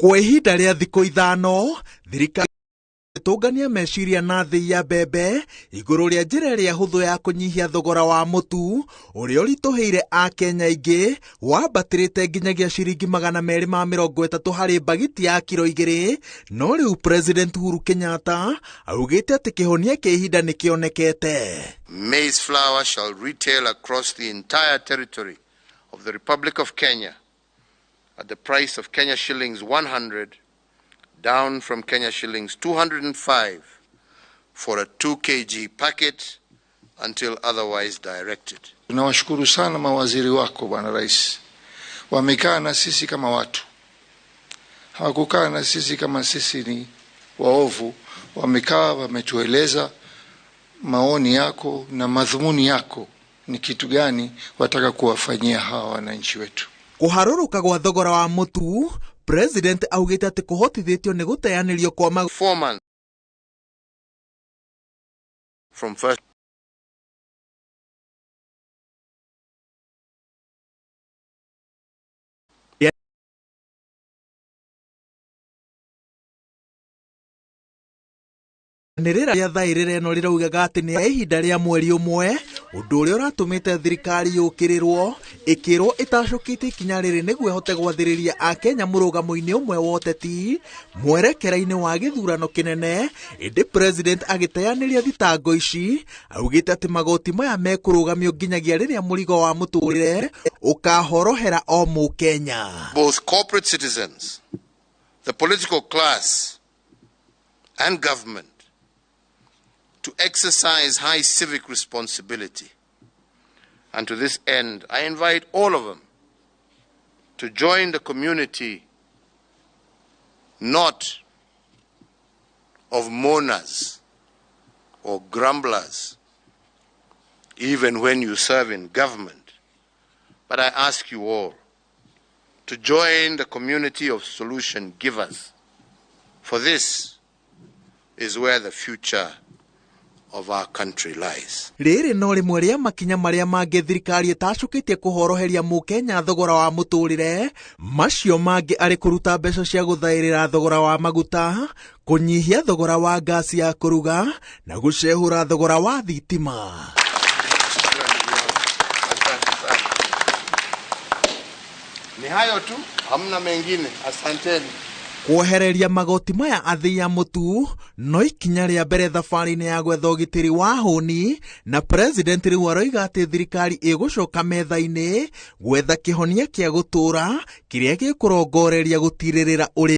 Kwa ihinda rĩa thikũ 5 thirikari tũngania meciria na thĩ ya mbembe igũrũ rĩa njĩra ĩrĩa hũthũ ya kũnyihia thogora wa mũtu ũrĩa ũritũhĩire Akenya aingĩ wambatĩrĩte nginyagia ciringi 230 harĩ mbagiti ya kiro 2. No rĩu President Uhuru Kenyatta augĩte atĩ kĩhonia kĩa ihinda nĩ kĩonekete. Maize flour shall retail across the entire territory of the Republic of Kenya at the price of Kenya shillings 100, down from Kenya shillings 205 for a 2 kg packet until otherwise directed. Tunawashukuru sana mawaziri wako Bwana Rais, wamekaa na sisi kama watu, hawakukaa na sisi kama sisi ni waovu. Wamekaa wametueleza maoni yako na madhumuni yako ni kitu gani wataka kuwafanyia hawa wananchi wetu. Kũharũrũka gwa thogora wa mũtu, President augĩte atĩ kũhotithĩtio nĩ gũteanĩrio kwa 4 months from first Nĩrĩra rĩa thaĩrĩra ĩno rĩraugaga atĩ nĩ ihinda rĩa mweri ũmwe, ũndũ ũrĩa ũratũmĩte thirikari yũkĩrĩrwo ĩkĩrwo ĩtacũkĩte ikinya rĩrĩ nĩguo ĩhote gwathĩrĩria Akenya mũrũgamo-inĩ ũmwe wa ũteti mwerekera-inĩ wa gĩthurano kĩnene. Ĩndĩ President agĩteanĩria thitango ici augĩte atĩ magoti maya mekũrũgamio nginyagia rĩrĩa mũrigo wa mũtũrĩre ũkahorohera o mũkenya. Both corporate citizens, the political class and government to exercise high civic responsibility. And to this end, I invite all of them to join the community not of mourners or grumblers, even when you serve in government, but I ask you all to join the community of solution givers, for this is where the future of our country lies. Rĩrĩ no rĩmwe rĩa makinya marĩa mangĩ thirikari ĩtacũkĩtie kũhoroheria mũkenya thogora wa mũtũrĩre, macio mangĩ arĩ kũruta mbeca cia gũthaĩrĩra thogora wa maguta, kũnyihia thogora wa ngasi ya kũruga na gũcehũra thogora wa thitima. Ni hayo tu, hamna mengine. Asanteni. Kwehereria magoti maya athii a mũtu no ikinya rĩa mbere thabarĩ-inĩ ya gwetha ũgitĩri wa hũni, na President rĩu aroiga atĩ thirikari ĩgũcoka metha-inĩ gwetha kĩhonia kĩa gũtũũra kĩrĩa gĩkũrongoreria gũtirĩrĩra ũrĩmi.